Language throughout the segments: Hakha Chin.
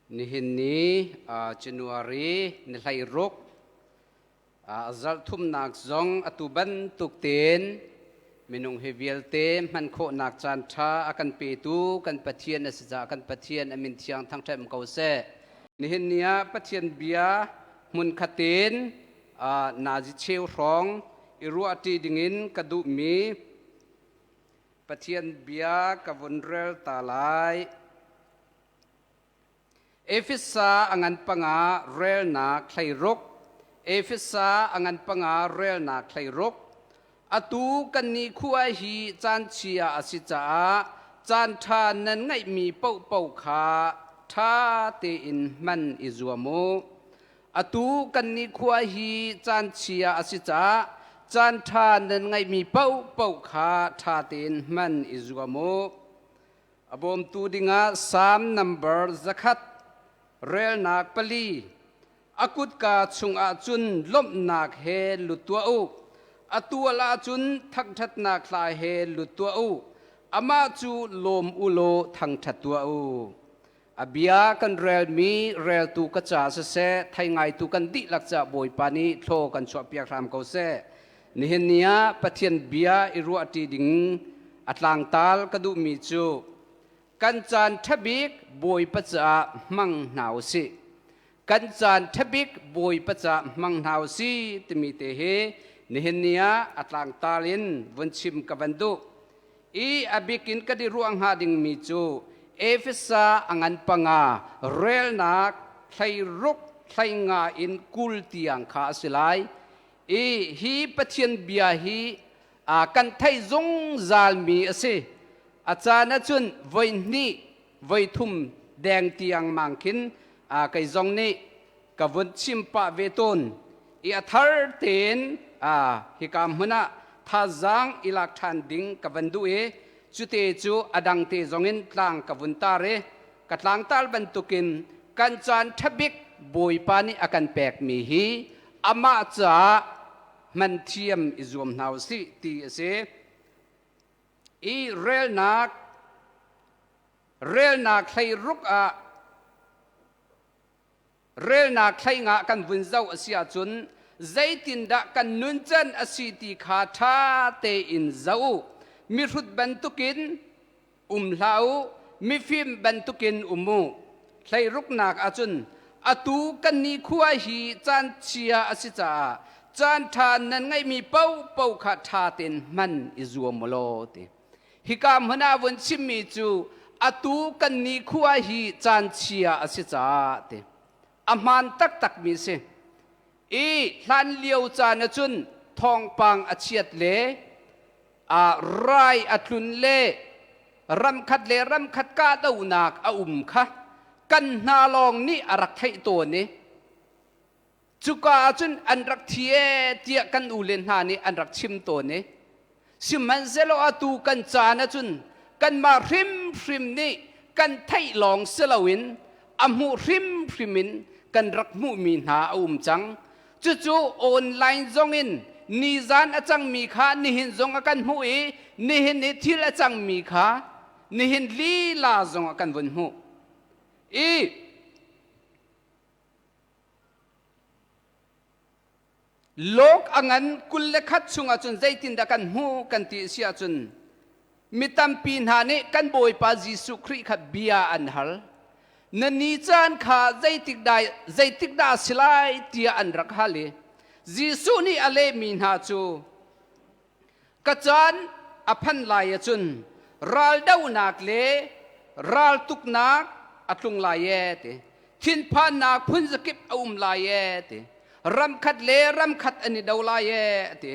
Nihin ni January ni 16 zarh thumnak zong atu bantuk tein minung hi vialte hman khawhnak caan ṭha a kan petu kan Pathian a si caah kan Pathian a min thiang thangṭhat um ko seh. Nihin ni ah Pathian bia hmunkhat in nazi cheu hrawng i ruahṭi dingin ka duhmi Pathian bia ka vun rel ta lai. Efesa a ngan panga relnak 16. Efesa a ngan panga relnak 16. Atu kan ni khua hi caan chia a si caah caan ṭha nan ngeihmi paohpaoh kha ṭha tein hman i zuam u. Atu kan ni khua hi caan chia a si caah caan ṭha nan ngeihmi paohpaoh kha ṭha tein hman i zuam u. A bawmtu dingah Salm nambar 100 relnak 4. A kutka chungah cun lawmhnak he lut tuah u. A tual ah cun thangṭhatnak hla he lut tuah u. Amah cu lawm u law thangṭhat tuah u. A bia kan relmi reltu ka ca siseh, thei ngaitu kan dihlak ca Bawipa nih thlaw kan chuahpiak hram ko seh. Nihin ni ah Pathian bia i ruahṭi ding a tlangtal ka duhmi cu kan caan ṭhabik Bawipa caah hmang hna u sih. Kan caan ṭhabik Bawipa caah hmang hna u sih timi te hi nihin ni ah a tlangtal in vun chim ka van duh. I a bik in kan i ruah hnga dingmi cu Efesa a ngan panga relnak 16 hleinga in 20 tiang kha a si lai. I hi Pathian bia hi kan theih zungzalmi a si. A caan ahcun voi hnih, voi thum deng tiang mang khin kei zong nih ka vun chim pah ve tawn. I a thar tein hika hmun ah thazaang i lak ṭhan ding ka van duh i cute cu a dang te zongin tlang ka vun tar i ka tlangtar bantukin kan caan ṭhabik Bawipa nih a kan pekmi hi amah caah hman thiam i zuam hna u sih ti a si. I relnak relnak 16 ah relnak 15 kan vun zoh a si ahcun zeitindah kan nuncan a si ti kha ṭha tein zoh u. Mihrut bantukin um hlah u, mifim bantukin um u. 16nak ahcun atu kan nikhua hi caan chia a si caah caan ṭha nan ngeihmi paohpaoh kha ṭha tein hman i zuam u law ti. Hika hmun ah vun chimmi cu atu kan nikhua hi caan chia a si caah ti. A hmaan taktakmi si. I hlan lio caan ahcun thawngpang a chiat le rai a tlun le ramkhat le ramkhat kahdohnak a um kha kan hna lawng nih a rak theih tawn i cuka ahcun an rak thi ee tiah kan u le hna nih an rak chim tawn i sihmanhsehlaw atu kan caan ahcun kanmah hrimhrim nih kan theih lawng si loin a hmuh hrimhrim in kan rak hmuhmi hna a um cang. Cucu online zongin nizan a cangmi kha nihin zong a kan hmuh i nihin i thil a cangmi kha nihin lila zong a kan vun hmuh. I lawk a ngan 21 chungah cun zeitindah kan hmuh kan ti a si ahcun mi tampi hna nih kan Bawipa Jesuh Khrih kha bia an hal. Na ni caan kha zeitik dah zeitik dah a si lai tiah an rak hal i Jesuh nih a lehmi hna cu ka caan a phanh lai ahcun raldohnak le raltuknak a tlung lai ee ti thinphannak phunzakip a um lai ee ti ramkhat le ramkhat an i do lai ee ti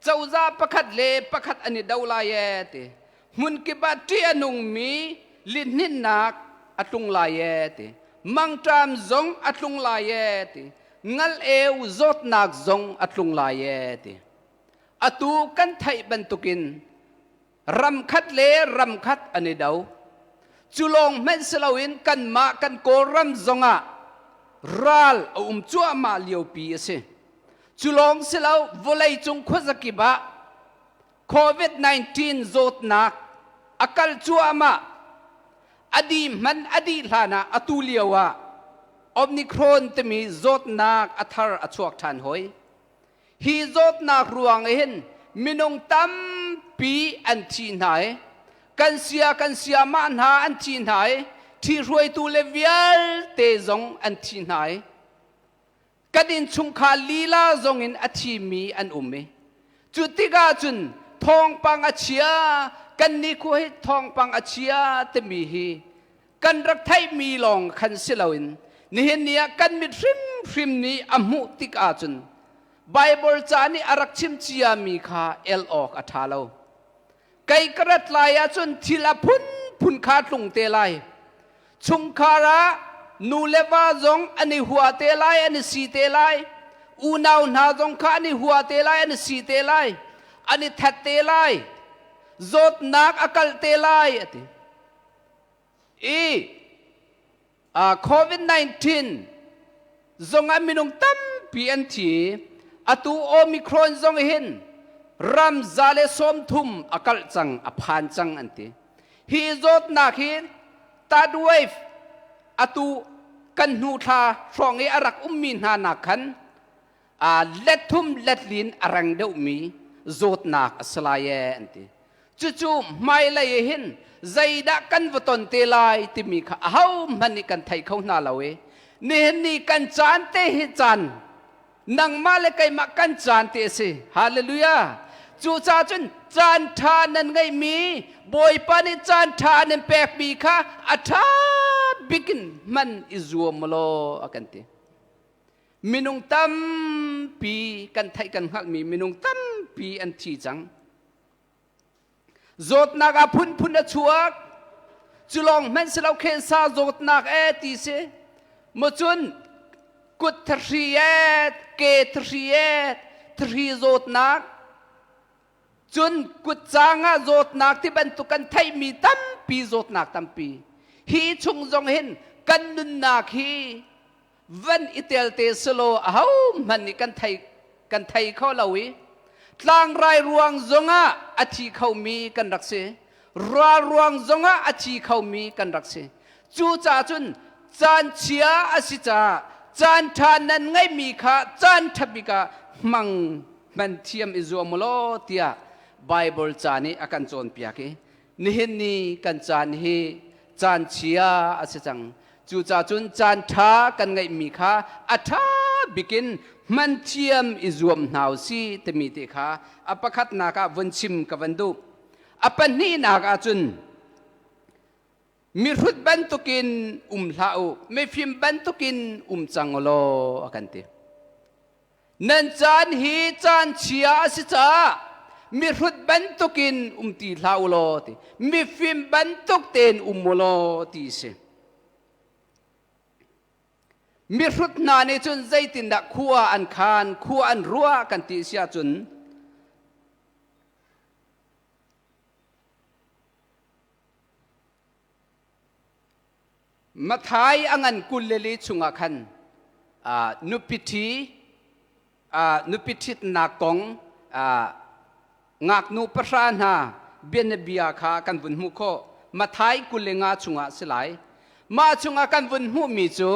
cozah pakhat le pakhat an i do lai ee ti hmunkip ah ṭih a nungmi lihninnak a tlung lai ee ti mangṭam zong a tlung lai ee ti ngal-eu zawtnak zong a tlung lai ee ti atu kan theih bantukin ramkhat le ramkhat an i do cu lawng hmanh si loin kanmah kan Kawlram zongah ral a um cuahmah liopi a si cu lawng si lo vawleicung khuazakip ah COVID-19 zawtnak a kal cuahmah. A dih hmanh a dih hlan ah atu lio ah Omicron timi zawtnak a thar a chuak ṭhan hoi. Hi zawtnak ruang hin minung tampi an thi hna i kan sia kan siamah hna an thi hna i ṭhihruaitu le vialte zong an thi hna i kan innchungkhar lila zong in a thimi an um i cu tikah cun thawngpang a chia kan nikhua hi thawngpang a chia timi hi kan rak theihmi lawng khan si loin nihin ni ah kan mit hrimhrim nih a hmuh tik ahcun Bible ca nih a rak chim ciami kha el awk a ṭha lo. Kei ka rat lai ahcun thil a phunphun kha tlung te lai. Chungkhar ah nu le va zong an i hua te lai, an i si te lai. Unau hna zong kha an i hua te lai, an i si te lai. An i that te lai. Zawtnak a kalh te lai a ti. I COVID-19 zong ah minung tampi an thi. Atu Omicron zong hin ram 130 a kalh cang, a phan cang an ti. Hi zawtnak hi third wave atu kan hnu thla hrawng i a rak ummi hna nak khan let thum let lin a rang deuhmi zawtnak a si lai ee an ti. Cucu hmailei hin zeidah kan va ton te lai timi kha ahohmanh nih kan thei kho hna lo i nihin ni kan caan te hi caan nangmah le keimah kan caan te a si. Hallelujah. Cucaah cun caan ṭha nan ngeihmi Bawipa nih caan ṭha nan pekmi kha a ṭha bik in hman i zuam law a kan ti. Minung tampi kan theih kan hngalhmi minung tampi an thi cang. Zawtnak ah phunphun a chuak. Cu lawng hmanh si lo khensa zawtnak e ti si. Mu cun kut thahri e, ke thahri e, thahri zawtnak. Cun kutcang ah zawtnak ti bantuk kan theihmi tampi zawtnak tampi. Hi chung zong hin kan nunnak hi van i tel te selaw ahohmanh nih kan thei kan thei kho lo i tlangrai ruang zongah a thi khomi kan rak si ral ruang zongah a thi khomi kan rak si cucaah cun caan chia a si caah caan ṭha nan ngeihmi kha caan ṭha bik ah hmang hman thiam i zuam u law tiah Bible ca nih a kan cawnpiak i nihin ni kan caan hi caan chia a si cang. Cucaah cun caan ṭha kan ngeihmi kha a ṭha bikin hman thiam i zuam hna u si timi te kha a pakhatnak ah vun chim ka van duh. A pahnihnak ah cun mihrut bantukin um hlah u, mifim bantukin um cang u law a kan ti. Nan caan hi caan chia a si caah mihrut bantukin um ti hlah u law ti mifim bantuk tein um u law ti si. Mihrut hna nih cun zeitindah khua an khan, khua an ruah kan ti si ahcun Matthai a ngan 24 chungah khan nupi ṭhi nupi ṭhitnak kong ngaknu pahra hna bianabia kha kan vun hmuh khawh. Matthai 25 chungah si lai. Mah chungah kan vun hmuhmi cu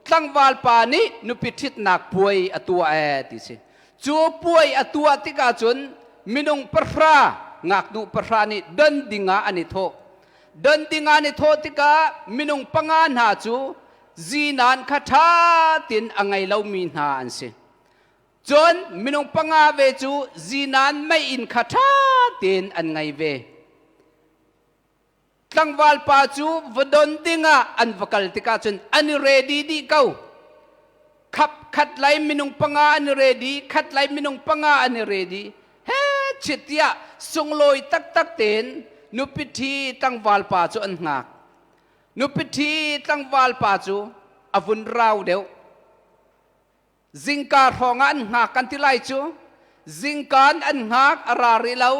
tlangval pa nih nupi ṭhitnak puai a tuah ee ti si. Cu puai a tuah tikah cun minung pahra ngaknu pahra nih don dingah an i thawh. Don ding an i thawh tikah minung panga hna cu zinan kha ṭha tein a ngei lomi hna an si. Cun minung panga ve cu zinan meiinn kha ṭha tein an ngei ve. Tlangval pa cu va don dingah an va kal tikah cun an i ready dih ko. Khap khat lai minung panga an i ready, khat lai minung panga an i ready. He chit tiah sunglawi taktak tein nupi ṭhi tlangval pa cu an hngak. Nupi ṭhi tlangval pa cu a vun rau deuh. Zingka hrawng ah an hngak kan ti lai cu. Zingkaan an hngak a ra rih lo.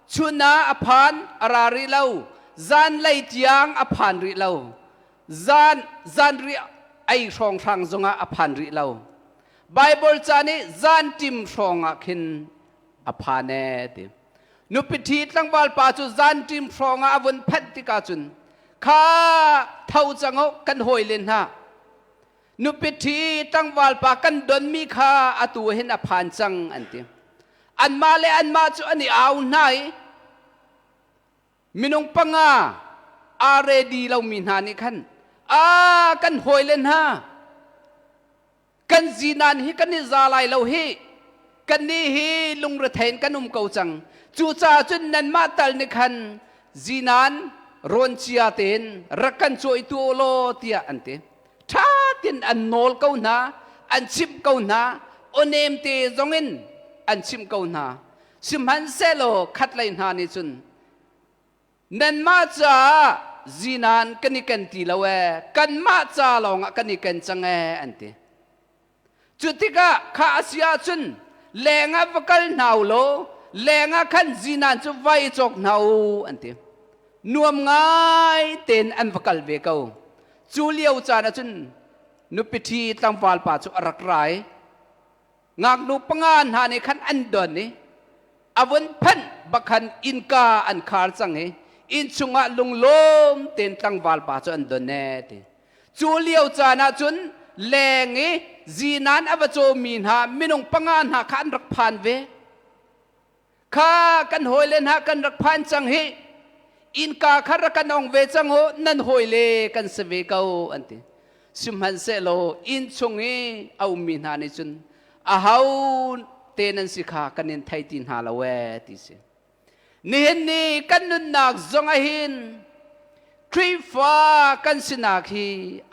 Chun ah a phan a ra rih lo. Zanlei tiang a phan rih lo. Zan zanriah ei hrawnghrang zongah a phan rih lo. Bible ca nih zanṭim hrawng ah khin a phan ee ti. Nupi ṭhi tlangval pa cu zanṭim hrawng ah a vun phanh tikah cun. Kha tho cang u kan hawi len hna. Nupi ṭhi tlangval pa kan donmi kha atu hin a phan cang an ti. Anmah le anmah cu an i au hna i minung panga aa ready lomi hna nih khan a kan hawi le hna kan zinan hi kan i za lai lo hi kannih hi lungrethei in kan um ko cang. Cucaah cun nanmah tal nih khan zinan rawn cia tein rak kan cawih tu law tiah an ti. Ṭha tin an nawl ko hna, an chimh ko hna, awnem te zongin an chimh ko hna. Sihmanhsehlaw khatlei hna nih cun nanmah caah zinan kan i ken ti lo ee, kanmah ca lawngah kan i ken cang ee an ti. Cu tikah kha a si ahcun leng ah va kal hna u law leng ah khan zinan cu vai i cawk hna u an ti. Nuam ngai tein an va kal ve ko. Cu lio caan ah cun nupi ṭhi tlangval pa cu a rak ra i ngaknu panga hna nih khan an don i a vun phanh bak khan innka an khar cang i inn chungah lunglawm tein tlangval pa cu an don ee ti. Cu lio caan ah cun leng i zinan a va cawmi hna minung panga hna kha an rak phan ve. Kha kan hawile hna kan rak phan cang hi innka kha rak kan ong ve cang u nan hawile kan si ve ko an ti. Sihmanhsehlaw inn chung i a ummi hna nih cun aho te nan si kha kan in thei ti hna lo ee ti si. Nihin ni kan nunnak zong ah hin Khrihfa kan sinak hi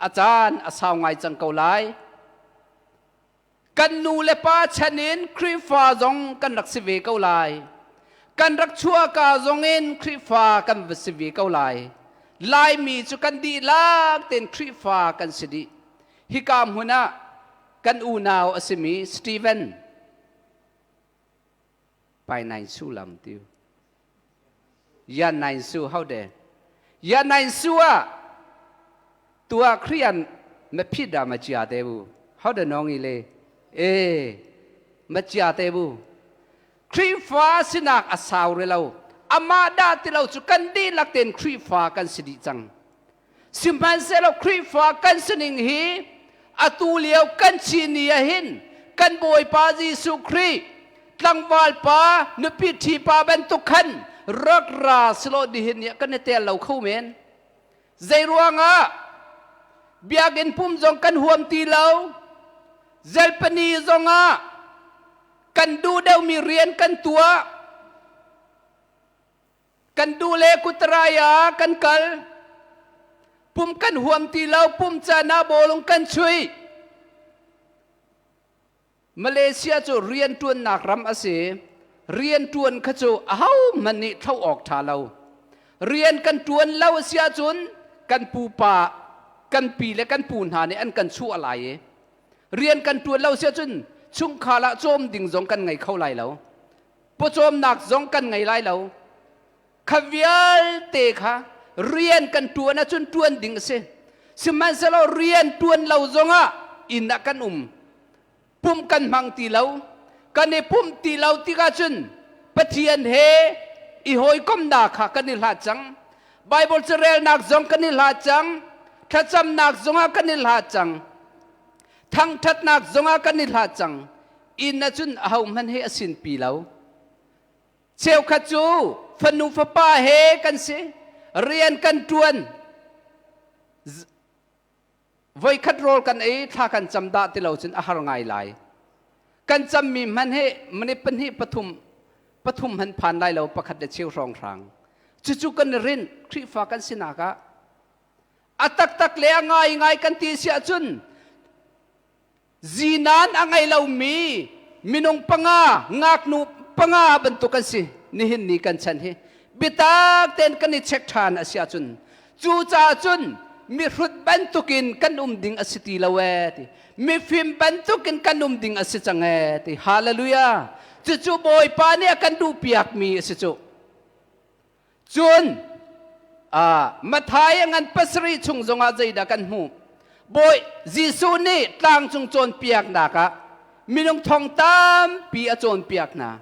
a caan a sau ngai cang ko lai. Kan nu le pa chan in Khrihfa zong kan rak si ve ko lai. Kan rak chuahka zong in Khrihfa kan va si ve ko lai. Laimi cu kan dihlak tein Khrihfa kan si dih. Hika hmun ah kan unau a simi Stephen Pai nain su lam tiu. Yan nain su hau de. Yan nain su ah tua Khrian ma phit da ma chia te bu. Hau de nong i le. E ma chia te bu. Khrihfa sinak a sau re lo. Amah dah ti lo cu kan dihlak tein Khrihfa kan si dih cang. Sihmanhsehlaw Khrihfa kan sining hi atu lio kan chin ni ah hin kan Bawipa Jesuh Khrih tlangval pa nupi ṭhi pa bantuk khan rak ra selaw nihin ni ah kan i tel lo kho men. Zei ruangah biakinn pum zong kan huam ti lo, zelpani zongah kan duh deuhmi rian kan tuah, Kan duh le kutraya kan kal. Pum kan huam ti lo, pum caan ah bawlung kan chuih. Malaysia cu rianṭuannak ram a si. Rianṭuan kha cu ahohmanh nih thlo awk ṭha lo. Rian kan ṭuan lo a si ahcun kan pupa, kan pi le kan pu hna nih an kan chuah lai i rian kan ṭuan lo si ahcun chungkhar ah cawm ding zong kan ngei kho lai lo. Pawcawmnak zong kan ngei lai lo. Kha vialte kha rian kan ṭuan ahcun ṭuan ding a si. Sihmanhsehlaw rian ṭuan lo zongah inn ah kan um. Pumh kan hmang ti lo. Kan i pumh ti lo tikah cun Pathian he i hawikomhnak kha kan i hlat cang. Bible carelnak zong kan i hlat cang. Thlacamnak zongah kan i hlat cang. Thangṭhatnak zongah kan i hlat cang. Inn ah cun ahohmanh he a sinpi lo. Cheukhat cu fanu fapa he kan si, rian kan ṭuan. Voikhat rawl kan ei, thla kan cam dah ti lo cun a har ngai lai. Kan cammi hmanh hi minute pahnih pathum pathum hmanh phan lai lo pakhat le cheu hrawnghrang. Cucu kan i rinh Khrihfa kan sinak ah a taktak le a ngaingai kan ti si ahcun Zinan a ngei lomi minung panga, ngaknu panga bantuk kan si nihin ni kan chan hi. Biatak tein kan i check ṭhan a si ahcun cucaah cun mihrut bantukin kan um ding a si ti lo ee ti. Mifim bantukin kan um ding a si cang ee ti. Hallelujah. Cucu Bawipa nih a kan duhpiakmi a si cu. Cun Matthai a ngan pasarih chung zongah zeidah kan hmuh? Bawi Jesuh nih tlangcung cawnpiaknak ah minung thong tampi a cawnpiak hna.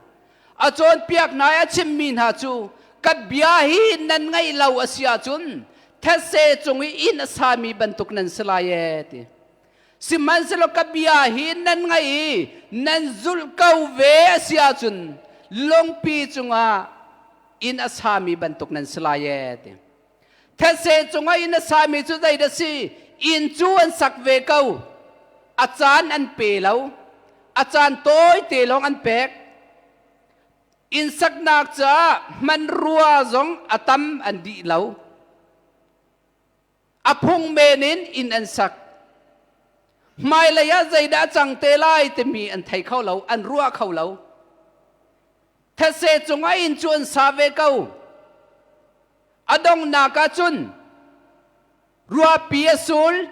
A cawnpiak hna i a chimmi hna cu ka bia hi nan ngaih lo a si ahcun Thetse cung i inn a sami bantuk nan si lai ee ti. Sihmanhsehlaw ka bia hi nan ngaih i nan zulh ko ve a si ahcun lungpi cungah inn a sami bantuk nan si lai ee ti. Thetse cungah inn a sami cu zeidah si? Inn cu an sak ve ko. A caan an pe lo. A caan tawite lawng an pek. Inn saknak caah hmanrua zong a tam an dih lo. A phung men in inn an sak. Hmailei ah zeidah a cang te lai timi an thei kho lo, an ruah kho lo. Thetse cungah inn cu an sa ve ko. A donghnak ah cun ruahpi a sul,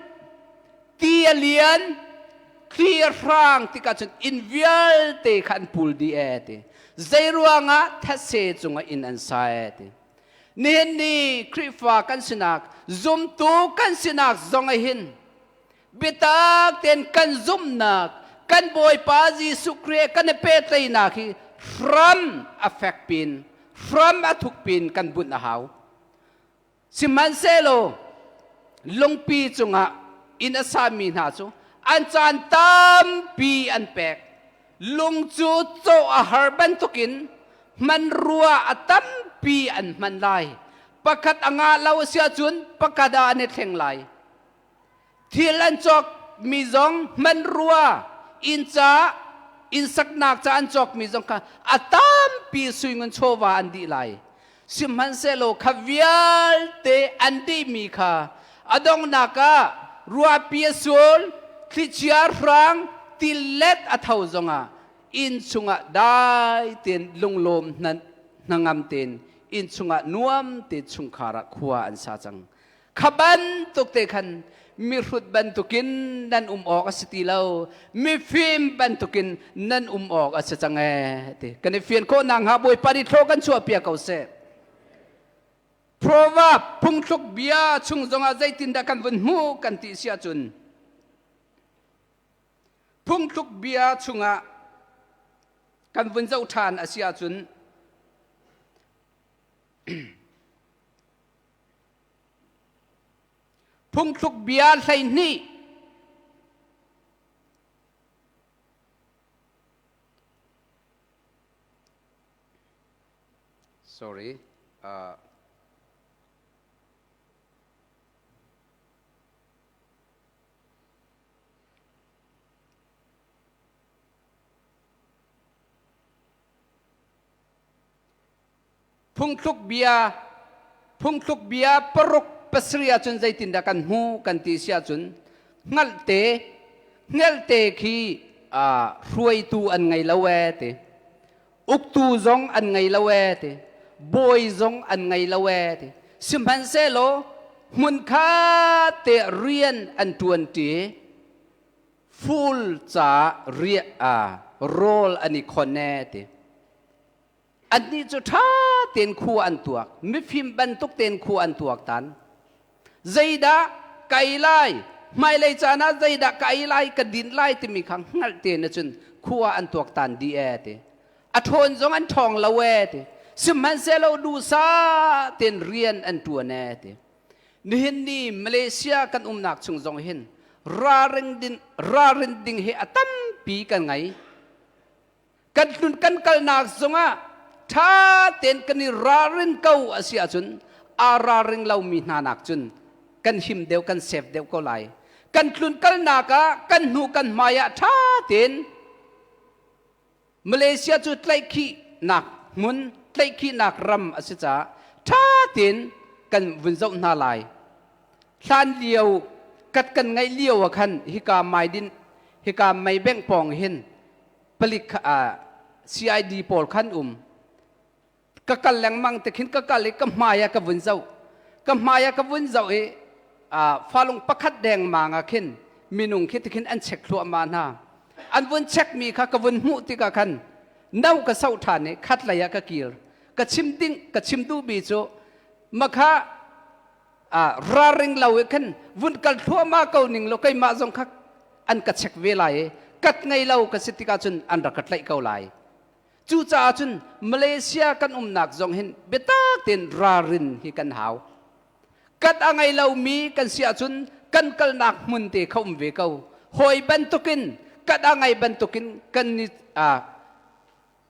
ti a lian, thli a hrang tikah cun inn vialte kha an pul dih ee ti. Zei ruangah thetse cungah inn an sa ee ti. Nihin ni Khrihfa kan sinak, zumtu kan sinak zong ah hin biatak tein kan zumhnak, kan Bawipa Jesuh Khrih kan i pehtlaihnak hi hram a fek pin, hram a thuk pin kan bunh a hau. Sihmanhsehlaw lungpi cungah inn a sami hna cu an caan tampi an pek. Lung cu cawh a har bantukin hmanrua a tampi an hman lai. Pakhat a ngah lo a si ahcun pakhat ah an i thleng lai. Thil an cawk mi zong hmanrua inn ca inn saknak ca an cawk mi zong kha a tampi suingun chawva an dih lai. Sihmanhsehlaw kha vialte an dihmi kha a donghnak ah ruahpi a sul, thlichia hrang, tilet a tho zongah inn chungah dai tein lunglawm hnangam tein inn chungah nuam tein chungkhar ah khua an sa cang. Kha bantuk te khan mihrut bantukin nan um awk a si ti lo, mifim bantukin nan um awk a si cang ee ti. Kan i fian khawh nakhnga Bawipa nih thlaw kan chuahpiak ko seh. Proverb phungthluk bia chung zongah zeitindah kan vun hmuh kan ti si ahcun phungthluk bia chungah kan vun zoh ṭhan a si ahcun Phungthluk bia 12 Sorry. Phungthluk bia phungthluk bia paruk pasarih ahcun zeitindah kan hmu kan ti si ahcun hngalhte hngalhte khi hruaitu an ngei lo ee ti uktu zong an ngei lo ee ti bawi zong an ngei lo ee ti sihmanhsehlaw hmunkhat te rian an ṭuan ṭi ful ca riah rawl an i khon ee ti Annih cu ṭha tein khua an tuak, mifim bantuk tein khua an tuak tan. Zeidah ka ei lai, hmailei caan ah zeidah ka ei lai, ka din lai timi kha hngalh tein cun khua an tuak tan dih ee ti. A ṭhawn zong an ṭhawng lo ee ti. Sihmanhsehlaw duhsah tein rian an ṭuan ee ti. Nihin ni Malaysia kan umnak chung zong hin ralring ding, ralrin ding hi a tampi kan ngei. Kan tlun kan kalnak zongah ṭha tein kan i ralrin ko a si ahcun aa ralring lomi hna nak cun kan him deuh kan sef deuh ko lai. Kan tlun kalnak ah kan hnu kan hmai ah ṭha tein Malaysia cu tlaihkhihnak hmun tlaihkhihnak ram a si caah ṭha tein kan vun zoh hna lai. Hlan lio kat kan ngeih lio ah khan hika maidin hika meibengh pawng hin palik CID pawl khan um ka kal lengmang te khin ka kal i ka hmai ah ka vun zoh ka hmai ah ka vun zoh i falung pakhat dengmang ah khin minung khi tikhin an check thluahmah hna an vun check mi kha ka vun hmuh tikah khan no ka soh ṭhan i khat lei ah ka kir ka chim ding ka chim duhmi cu makha ralring lo i khan vun kal thluahmah ko ning law keimah zong kha an ka check ve lai i kat ngei lo ka si tikah cun an rak ka tlaih ko lai. Cucaah cun Malaysia kan umnak zong hin biatak tein ralrin hi kan hau. Kat a ngei lomi kan si ahcun kan kalnak hmun te kha um ve ko. Hawi bantukin kat a ngei bantukin kan ni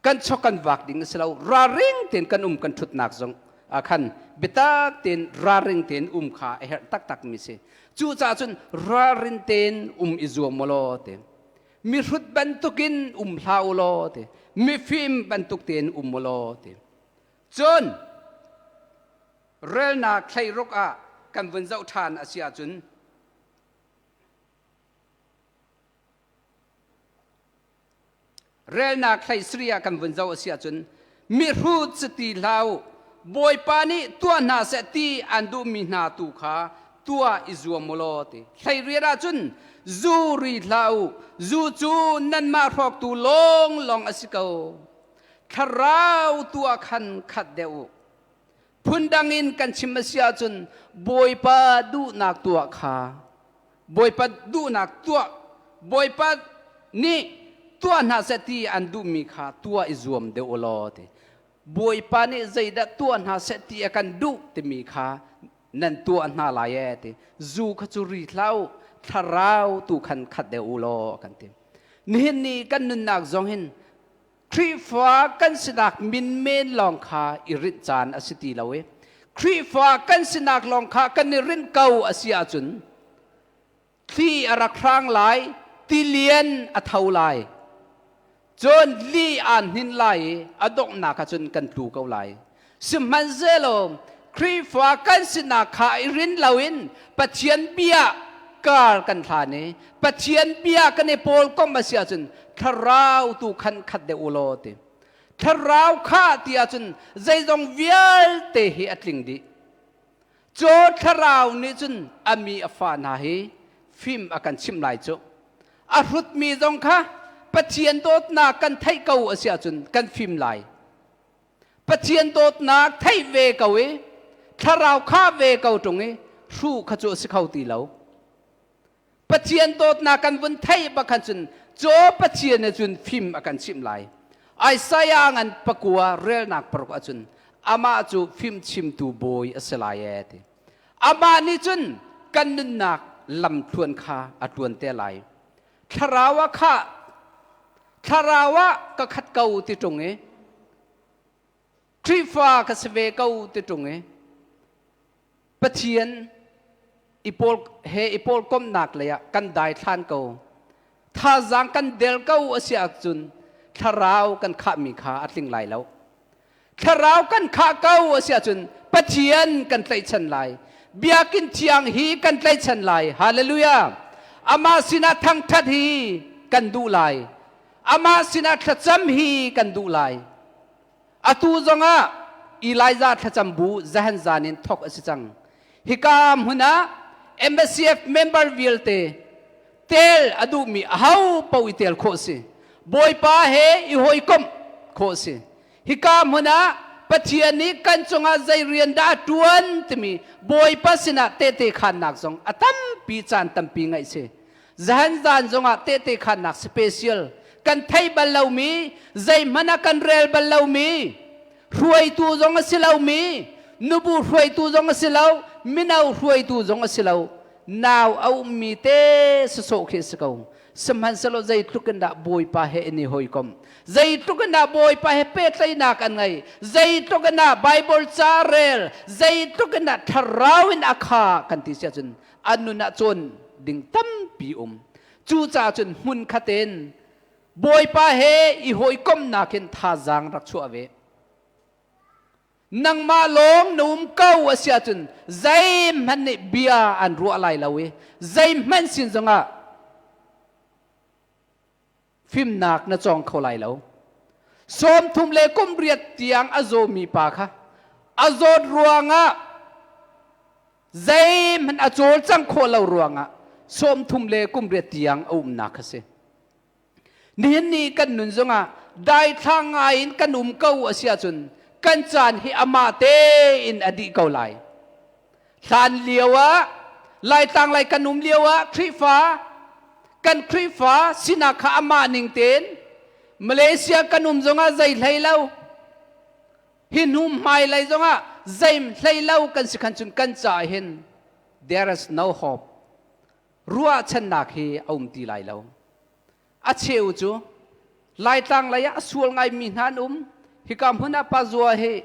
kan chok kan vak ding a si lo. Ralring tein kan um kan ṭhutnak zong ah khan biatak tein ralring tein um kha a herh taktak mi si. Cucaah cun ralrin tein um i zuam u law ti. Mihrut bantukin um hlah u law ti. Mifim bantuk tein um u law ti. Cun relnak thleiruk ah kan vun zoh ṭhan a si ahcun relnak thlei sri ah kan vun zoh a si ahcun mihrut si ti hlah u Bawipa nih tuah hna seh ti an duhmi hna tu kha tuah i zuam u law ti hlei riat ahcun zu ri hlah u zu cu nanmah hrawktu lawnglawng a si ko thlarau tu ah khan khat deuh u Phundang in kan chim a si ahcun Bawipa duhnak tuah kha Bawipa duhnak tuah Bawipa nih tuah hna seh ti an duhmi kha tuah i zuam deuh u law ti. Bawipa nih zeidah tuah hna seh ti a kan duh timi kha nan tuah hna lai ee ti. Zu kha cu ri hlah u, thlarau tu khan khat deuh u law a kan ti. Nihin ni kan nunnak zong hin Khrihfa kan sinak min men lawng kha i rinh caan a si ti lo i Khrihfa kan sinak lawng kha kan i rinh ko a si ahcun thli a rak hrang lai, tilian a tho lai, cun li aa hnin lai i a donghnak ah cun kan tlu ko lai. Sihmanhsehlaw Khrihfa kan sinak kha i rin loin Pathian bia kar kan hlan i Pathian bia kan i pawl kom a si ahcun thlarau tu khan khat deuh u law ti. Thlarau kha ti ahcun zeizong vialte hi a tling dih. Caw thlarau nih cun a mi a fa hna hi fim a kan chimh lai cu. A hrutmi zong kha Pathian dawtnak kan theih ko a si ahcun kan fim lai. Pathian dawtnak theih ve ko i thlarau kha ve ko ṭung i hru kha cu a si kho ti lo. Pathian dawtnak kan vun theih bak khan cun caw Pathian nih cun fim a kan chimh lai. Isaiah ngan pakua relnak paruk ahcun amah cu fimchimtu bawi a si lai ee ti. Amah nih cun kan nunnak lamthluan kha a ṭuan te lai. Thlarau ah khah thlarau ah ka khat ko ti ṭung i Khrihfa ka si ve ko ti ṭung i Pathian i pawl he i pawl komnak lei ah kan daithlan ko thazaang kan del ko a si ahcun thlarau kan khahmi kha a tling lai lo Thlarau kan khah ko a si ahcun Pathian kan tlaihchan lai. Biakinn thiang hi kan tlaihchan lai. Hallelujah. Amah sinah thangthat hi kan duh lai. Amah sinah thlacam hi kan duh lai. Atu zongah Elijah thlacam bu zahan zan in thok a si cang. Hika hmun ah MSCF member vialte tel a duhmi aho paoh i tel khawh si. Bawipa he i hawikomh khawh si. Hika hmun ah Pathian nih kan cungah zei rian dah a ṭuan timi Bawipa sinah tehte khaannak zong a tampi caan tampi ngaih si. Zahan zan zongah tehte khaannak special kan thei bal lomi zeihmanh ah kan rel bal lomi hruaitu zong a si lomi nubu hruaitu zong a si lo mino hruaitu zong a si lo nau a ummi te sasawh khi a si ko Sihmanhsehlaw zeitluk in dah Bawipa he in i hawikom, zeitluk in dah Bawipa he pehtlaihnak an ngei, zeitluk in dah Bible ca rel, zeitluk in dah thlarau in a kha kan ti si ahcun an nun ah cawn ding tampi um. Cucaah cun hmun khat in Bawipa he i hawikomhnak in thazaang rak chuah ve. Nangmah lawng na um ko a si ahcun zeihmanh nih bia an ruah lai lo i zeihmanh sin zongah fimnak na cawng kho lai lo. 30 le kum riat tiang a zawmi pa kha a zawt ruangah zeihmanh a cawlcang khawh lo ruangah 30 le kum riat tiang a umnak kha si. Nihin ni kan nun zongah daithlang ngai in kan um ko a si ahcun kan caan hi amah tein a dih ko lai. Hlan lio ah Laitlang lai kan um lio ah Khrihfa kan Khrihfa sinak kha amah ning tein Malaysia kan um zongah zei hlei lo hi hnu hmailei zongah zeim hlei lo kan si khan cun kan ca hin there is no hope. Ruahchannak hi a um ti lai lo. A cheu cu Laitlang lei ah a sual ngaimi hna an um. Hika hmun ah Pazua hi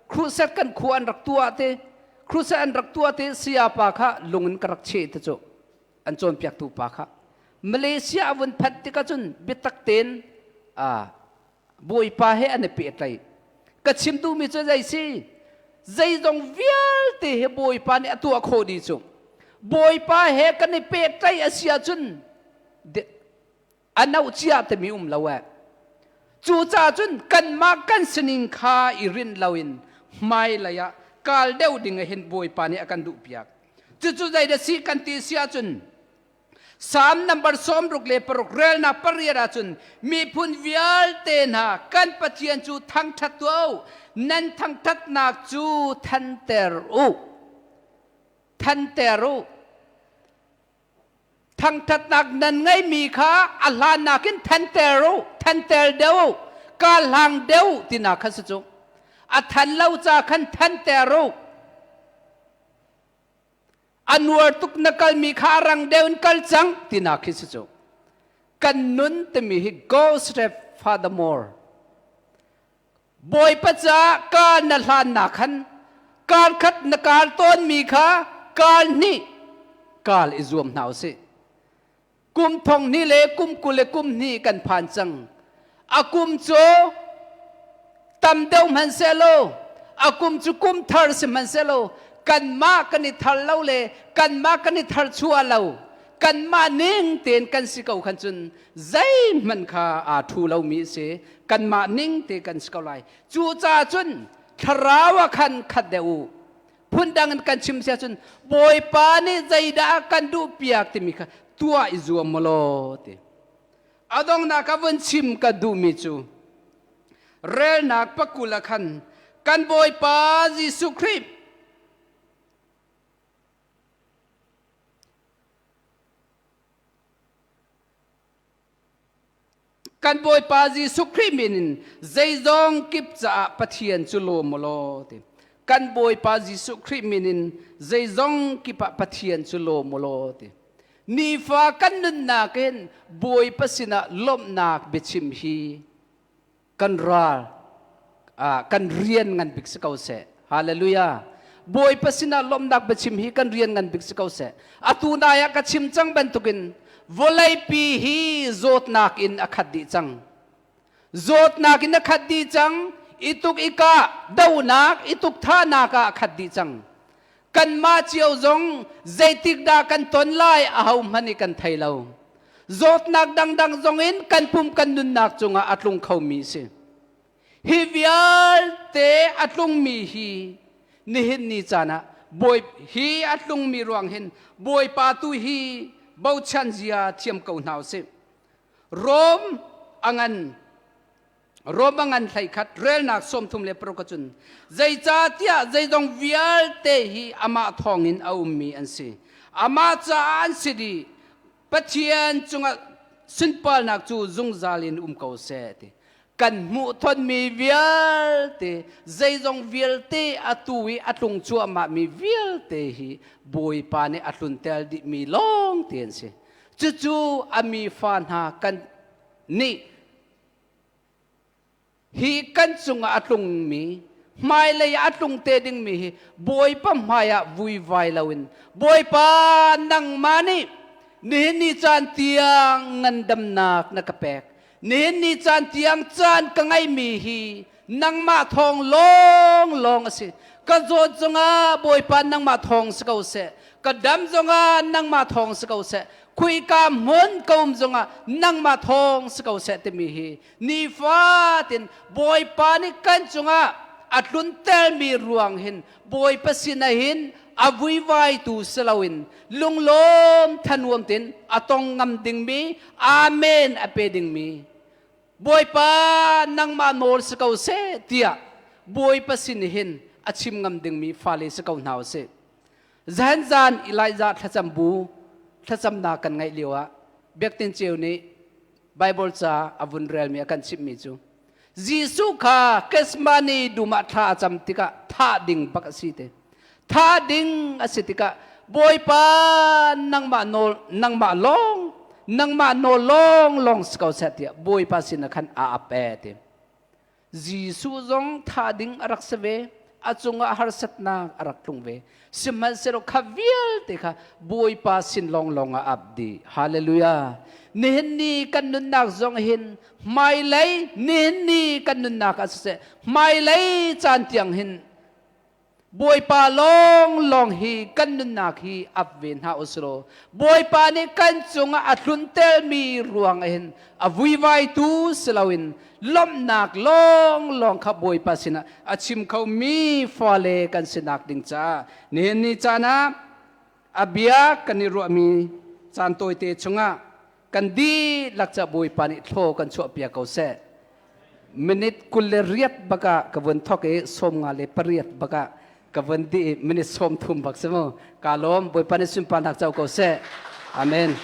crusade kan khua an rak tuah te crusade an rak tuah te sayapa kha lung in ka rak cheh te cu an cawnpiaktu pa kha Malaysia a vun phanh tikah cun biatak tein Bawipa he an i pehtlaih. Ka chim duhmi cu zei si? Zeizong vialte hi Bawipa nih a tuah khawh dih cu. Bawipa he kan i pehtlaih a si ahcun a noh cia timi um lo eh. Cucaah cun kanmah kan sining kha i rinh loin hmailei ah kal deuh ding ah hin Bawipa nih a kan duhpiak. Cucu zeidah si kan ti si ahcun Psalm number 66 relnak pariat ahcun miphun vialte hna kan Pathian cu thangṭhat tuah u, nan thangṭhatnak cu thanter u. Thanter u. Thangṭhatnak nan ngeimi kha a hlan nakin thanter u, thanter deuh u, ka hlang deuh tinak kha si cu. A than lo ca khan thanter u. A nuar tuk na kalmi kha a rang deuh in kal cang tinak khi si cu. Kan nun timi hi go step furthermore. Bawipa ca ka na hlannak khan kar khat na kar tawnmi kha kar hnih kal i zuam hna usih. Kum thong hnih le kum 20 le kum hnih kan phan cang. A kum cu tam deuh hmanhsehlaw a kum cu kum thar si hmanhsehlaw kanmah kan i thar lo le kanmah kan i thar chuah lo kanmah ning tein kan si ko khan cun zeihmanh kha aa ṭhu lomi a si. Kanmah ning te kan si ko lai. Cucaah cun thlarau ah khan khat deuh u. Phundang in kan chim sia cun Bawipa nih zeidah a kan duh piak timi kha tuah i zuam maw law ti. A donghnak ah vun chim ka duhmi cu relnak pakul ah khan kan Bawipa Jesuh Khrih Kan Bawipa Jesuh Khrih min in zeizong kip caah Pathian cu lawm u law ti. Kan Bawipa Jesuh Khrih min in zeizong kip ah Pathian cu lawm u law ti. Nifa kan nunnak in Bawipa sinah lawmhnak biachim hi kan ral kan rian ngan bik si ko seh. Hallelujah. Bawipa sinah lawmhnak biachim hi kan rian ngan bik si ko seh. Atu nai ah ka chim cang bantukin vawleipi hi zawtnak in a khat dih cang. Zawtnak in a khat dih cang. Ituk ika donak, ituk thahnak ah a khat dih cang. Kanmah cio zong zeitik dah kan ton lai aho hmanh i kan thei lo. Zawtnak dangdang zong in kan pum kan nunnak cungah a tlung khomi si. Hi vialte a tlungmi hi nihin ni caan ah bawi hi a tlungmi ruang hin Bawipa tu hi bochan zia thiam ko hna usih. Rom a ngan Rom a ngan 11 relnak 36 cun zeicahtiah zeizong vialte hi amah thawngin a ummi an si. Amah caah an si dih. Pathian cungah sunparnak cu zungzal in um ko seh ti. Kan hmuhtonmi vialte zeizong vialte atu i a tlung cuahmahmi vialte hi Bawipa nih a tlunter dihmi lawng te an si. Cucu a mi fa hna kan nih Hi kan cungah a tlungmi, hmailei ah a tlung te dingmi hi Bawipa hmaiah vuivai loin Bawipa nangmah nih nihin ni caan tiang ngandamnak na ka pek. Nihin ni caan tiang caan ka ngeihmi hi nangmah thawng lawnglawng a si. Ka zawt zongah Bawipa nangmah thawng si ko seh. Ka dam zongah nangmah thawng si ko seh. Khuika hmun ka um zongah nangmah thawng si ko seh timi hi nifatin Bawipa nih kan cungah a tluntermi ruang hin Bawipa sinah hin a vuivaitu si loin lunglawm thanuam tin a tong ngam dingmi amen a pe dingmi Bawipa nangmah nawl si ko seh tiah Bawipa sin hin a chim ngam dingmi fale si ko hna usih. Zahan zan Elijah thlacam bu thlacamnak kan ngaih lio ah Biaktin Ceu nih Bible ca a vun relmi a kan chimhmi cu. Jesuh kha Gethsemane dum ah thla a cam tikah thah ding bak a si te. Thah ding a si tikah Bawipa nangmah nawl nangmah lawng nangmah nawl lawng lawng si ko seh tiah Bawipa sin ah khan a ap e ti. Jesuh zong thah ding a rak si ve. A cungah harsatnak a rak tlung ve. Sihmanhsehlaw kha vialte kha Bawipa sin lawnglawng ah ap dih. Hallelujah. Nihin ni kan nunnak zong hin hmailei nihin ni kan nunnak ah siseh hmailei caan tiang hin Bawipa lawnglawng hi kan nunnak hi ap ve hna usilaw Bawipa nih kan cungah a tluntelmi ruang hin a vuivaitu si loin lawmhnak lawnglawng kha Bawipa sinah a chim khomi fale kan sinak ding caah nihin ni caan ah a bia kan i ruahmi caan tawite chungah kan dihlak ca Bawipa nih thlaw kan chuahpiak ko seh. Minute 28 bak ah ka vun thok i 58 bak ah ka vun di i minute 30 bak si mu. Ka lawm Bawipa nih sunparnak co ko seh. Amen.